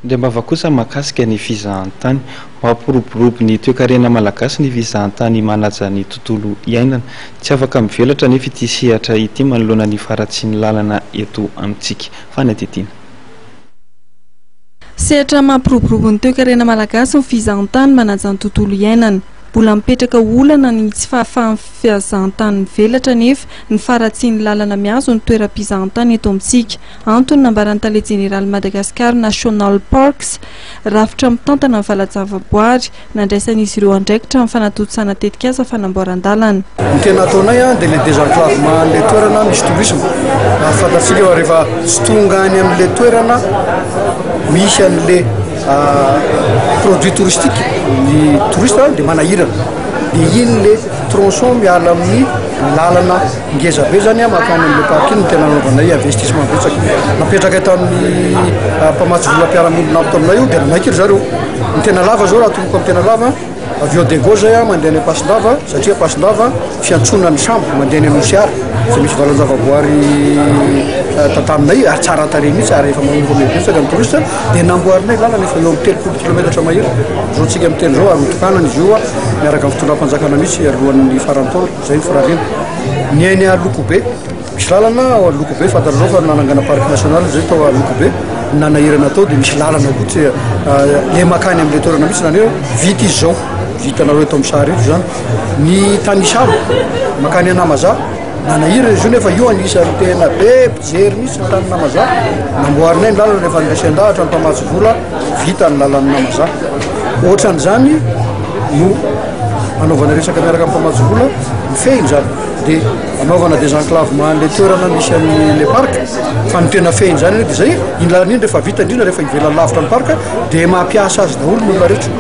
Indray-mbava kosa mahakasika ny fizahantany. Mampiroborobo ny toekarena malagasy ny fizahantany manaja ny tontolo iainana. Tsy afaka mivelatra anefa ity sehatra ity manoloana ny faharatsian'ny lalana eto amintsika. Fanadihadiana. Sehatra mampiroborobo ny toekarena malagasy ny fizahantany manaja ny tontolo iainana. Mbola mipetraka ho olana ny tsy fahafahan'ny fizahantany mivelatra anefa ny faharatsian'ny lalana mihazo ny toeram-pizahantany eto amintsika. Antony nambaran'ny tale jeneraly Madagascar National Parks, rafitra mitantana ny valan-javaboary, nandraisan'izy ireo andraikitra amin'ny fanatontosana tetikasa fanamboaran-dalana. Ny tena ataonay dia ilay désenclavement an'ilay toerana misy tourisme. Ary fantatsika fa rehefa tsy tonga any amin'ilay toerana misy an'ilay produit touristique ny touriste dia manahirana. Dia iny ilay tronçon miala amin'ny lalana ngeza be zany mankany amin'ilay parc iny no tena nanaovanay investissement betsaka. Napetrakay tamin'ny mpamatsy vola mpiara-miombona antoka aminay io dia nanaiky ry zareo. Ny tena lava zao raha atomboka amin'ny tena lava, avy eo Diego zay aho mandeha any Ampasindava satria Ampasindava fiantsonan'ny sambo mandeha any Anosiara izay misy valan-javaboary tantaninay ary tsara tarehy mihitsy ary efa manomboka miha-betsaka ny touriste dia namboarinay lalana efa eo amin'ny 30 kilometatra mahery izao tsika miteny izao ary hotokanana izy io miaraka amin'ny fitondram-panjakana mihitsy alohan'ny faran'ny taona, izay ny firariana. Ny any Alokobe. Misy lalana ao Alokobe, fantatrareo fa nanangana parc national zay tao Alokobe, ny nanahirana tao dia misy lalana koa tsy le makany amin'ilay toerana mihitsy zany hoe vita izy zao, vitanareo eto amin'ny sary eto zany. Ny tany Isalo makany Anamaza, nanahirana izy io nefa io anisan'ny tena be mpijery mihitsy ny tany Namaza, namboarinay ny lalana rehefa niresen-dahatra ny mpamatsy vola, vita ny lalan'i Namaza. Ohatran'izany no anaovana resaka miaraka amin'ny mpamatsy vola, ny fehiny zany dia Anaovana désenclavement an'ilay toerana misy an'ilay parc fa ny tena fehiny zany anie dia zay, iny lalana iny rehefa vita indrindra rehefa ivelan'ny lavitra ny parc dia mampiasa azy daholo ny olona rehetra.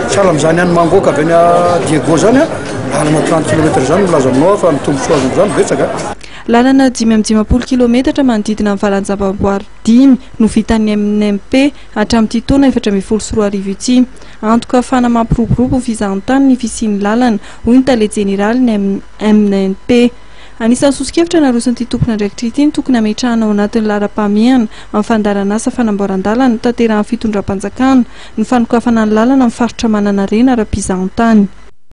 Sahala amin'izany any Mangoaka avy any Diego zany an, lalana 30 kilomètre zany milaza aminao aho fa ny tombontsoa azo amin'izany betsaka. Lalana 55 kilometatra manodidina ny valan-javaboary dimy no vitan'ny MNMP hatramin'ity taona 2014 ity. Antoka ahafahana mampiroborobo ny fizahantany ny fisian'ny lalana, hoy ny tale jeneralin'ny MNP. Anisan'ny soso-kevitra naroson'ity tompon'andraikitra ity ny tokony hametrahana ao anatin'ny laharam-pahamehana amin'ny fandaharanasa fanamboaran-dalana tanterahan'ny fitondram-panjakana ny fanokafana ny lalana amin'ny faritra mananarena ara-pizahantany.